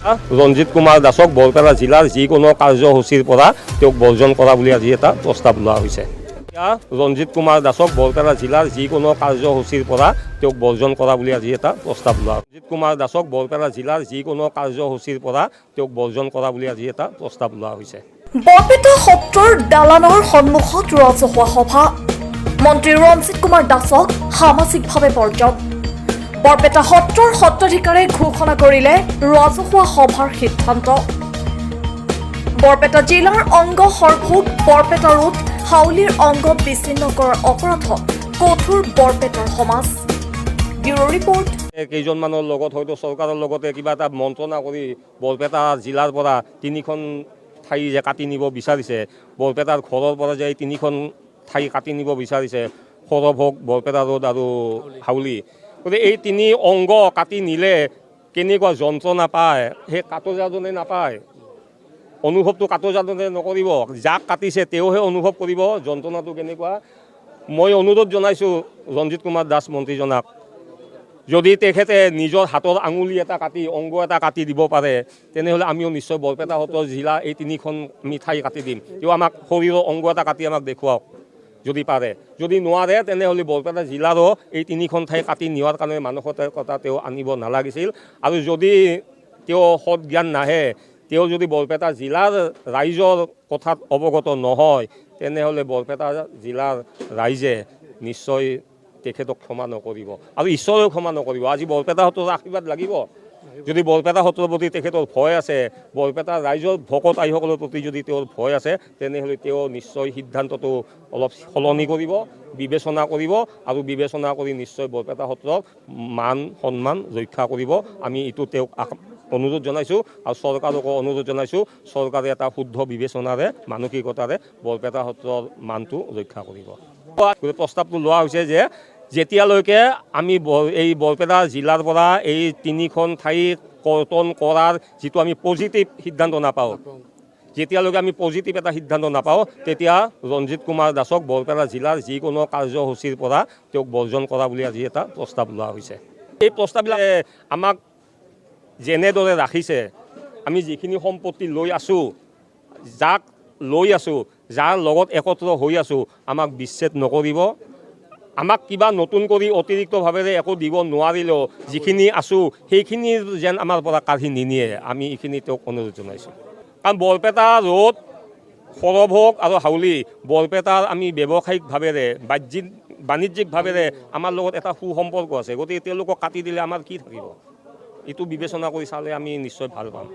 ৰঞ্জিত কুমাৰ দাসক বৰপেটা জিলাৰ যিকোনো কাৰ্যসূচীৰ পৰা তেওঁক বৰ্জন কৰা বুলি আজি এটা প্ৰস্তাৱ লোৱা হৈছে। এতিয়া ৰঞ্জিত কুমাৰ দাসক বৰপেটা জিলাৰ যিকোনো কাৰ্যসূচীৰ পৰা তেওঁক বৰ্জন কৰা বুলি আজি এটা প্ৰস্তাৱ লোৱা, ৰঞ্জিত কুমাৰ দাসক বৰপেটা জিলাৰ যিকোনো কাৰ্যসূচীৰ পৰা তেওঁক বৰ্জন কৰা বুলি আজি এটা প্ৰস্তাৱ লোৱা হৈছে। বৰপেটা সত্ৰৰ দালানৰ সন্মুখত ৰাজহুৱা সভা। মন্ত্ৰী ৰঞ্জিত কুমাৰ দাসক সামাজিকভাৱে বৰ্জন। বৰপেটা সত্ৰৰ সত্ৰাধিকাৰে ঘোষণা কৰিলে ৰাজহুৱা সভাৰ সিদ্ধান্ত। বৰপেটা জিলাৰ অংগ সৰভোগ, বৰপেটা ৰোড, হাউলিৰ অংগ বিচ্ছিন্ন কৰাৰ অপৰাধত কঠোৰ বৰপেটাৰ সমাজ। Bureau report. কেইজনমানৰ লগত হয়তো চৰকাৰৰ লগতে কিবা এটা মন্ত্ৰণা কৰি বৰপেটা জিলাৰ পৰা তিনিখন ঠাই যে কাটি নিব বিচাৰিছে, বৰপেটাৰ ঘৰৰ পৰা যে এই তিনিখন ঠাই কাটি নিব বিচাৰিছে, সৰভোগ, বৰপেটা ৰোড আৰু হাউলি, গতিকে এই তিনি অংগ কাটি নিলে কেনেকুৱা যন্ত্ৰণা পায়, সেই কাটোজাজনে নাপায়। অনুভৱটো কাটোজাজনে নকৰিব, যাক কাটিছে তেওঁহে অনুভৱ কৰিব যন্ত্ৰণাটো কেনেকুৱা। মই অনুৰোধ জনাইছোঁ ৰঞ্জিত কুমাৰ দাস মন্ত্ৰীজনাক, যদি তেখেতে নিজৰ হাতৰ আঙুলি এটা কাটি, অংগ এটা কাটি দিব পাৰে, তেনেহ'লে আমিও নিশ্চয় বৰপেটা সত্ৰ জিলা এই তিনিখন আমি ঠাই কাটি দিম। তেওঁ আমাক শৰীৰৰ অংগ এটা কাটি আমাক দেখুৱাওক যদি পাৰে। যদি নোৱাৰে, তেনেহ'লে বৰপেটা জিলাৰো এই তিনিখন ঠাই কাটি নিয়াৰ কাৰণে মানসিকতা তেওঁ আনিব নালাগিছিল। আৰু যদি তেওঁ সৎ জ্ঞান নাহে, তেওঁ যদি বৰপেটা জিলাৰ ৰাইজৰ কথাত অৱগত নহয়, তেনেহ'লে বৰপেটা জিলাৰ ৰাইজে নিশ্চয় তেখেতক ক্ষমা নকৰিব আৰু ঈশ্বৰেও ক্ষমা নকৰিব। আজি বৰপেটা সত্ৰৰ আশীৰ্বাদ লাগিব। যদি বৰপেটা সত্ৰৰ প্ৰতি তেখেতৰ ভয় আছে, বৰপেটা ৰাইজৰ ভকত আইসকলৰ প্ৰতি যদি তেওঁৰ ভয় আছে, তেনেহ'লে তেওঁ নিশ্চয় সিদ্ধান্তটো অলপ সলনি কৰিব, বিবেচনা কৰিব আৰু বিবেচনা কৰি নিশ্চয় বৰপেটা সত্ৰৰ মান সন্মান ৰক্ষা কৰিব। আমি এইটো তেওঁক অনুৰোধ জনাইছোঁ আৰু চৰকাৰকো অনুৰোধ জনাইছোঁ, চৰকাৰে এটা শুদ্ধ বিবেচনাৰে, মানসিকতাৰে বৰপেটা সত্ৰৰ মানটো ৰক্ষা কৰিব। গতিকে প্ৰস্তাৱটো লোৱা হৈছে যে যেতিয়ালৈকে আমি এই বৰপেটা জিলাৰ পৰা এই তিনিখন ঠাই কৰ্তন কৰাৰ যিটো আমি পজিটিভ সিদ্ধান্ত নাপাওঁ, যেতিয়ালৈকে আমি পজিটিভ এটা সিদ্ধান্ত নাপাওঁ, তেতিয়া ৰঞ্জিত কুমাৰ দাসক বৰপেটা জিলাৰ যিকোনো কাৰ্যসূচীৰ পৰা তেওঁক বৰ্জন কৰা বুলি আজি এটা প্ৰস্তাৱ লোৱা হৈছে। এই প্ৰস্তাৱবিলাকে আমাক যেনেদৰে ৰাখিছে, আমি যিখিনি সম্পত্তি লৈ আছোঁ, যাক লৈ আছোঁ, যাৰ লগত একত্ৰ হৈ আছোঁ, আমাক বিচ্ছেদ নকৰিব। আমাক কিবা নতুন কৰি অতিৰিক্তভাৱেৰে একো দিব নোৱাৰিলেও যিখিনি আছোঁ সেইখিনি যেন আমাৰ পৰা কাঢ়ি নিনিয়ে, আমি এইখিনি তেওঁক অনুৰোধ জনাইছোঁ। কাৰণ বৰপেটা ৰোড, সৰভোগ আৰু হাউলি বৰপেটাৰ আমি ব্যৱসায়িকভাৱেৰে, বাহ্যিক বাণিজ্যিকভাৱেৰে আমাৰ লগত এটা সুসম্পৰ্ক আছে। গতিকে তেওঁলোকক কাটি দিলে আমাৰ কি থাকিব, এইটো বিবেচনা কৰি চালে আমি নিশ্চয় ভাল পাম।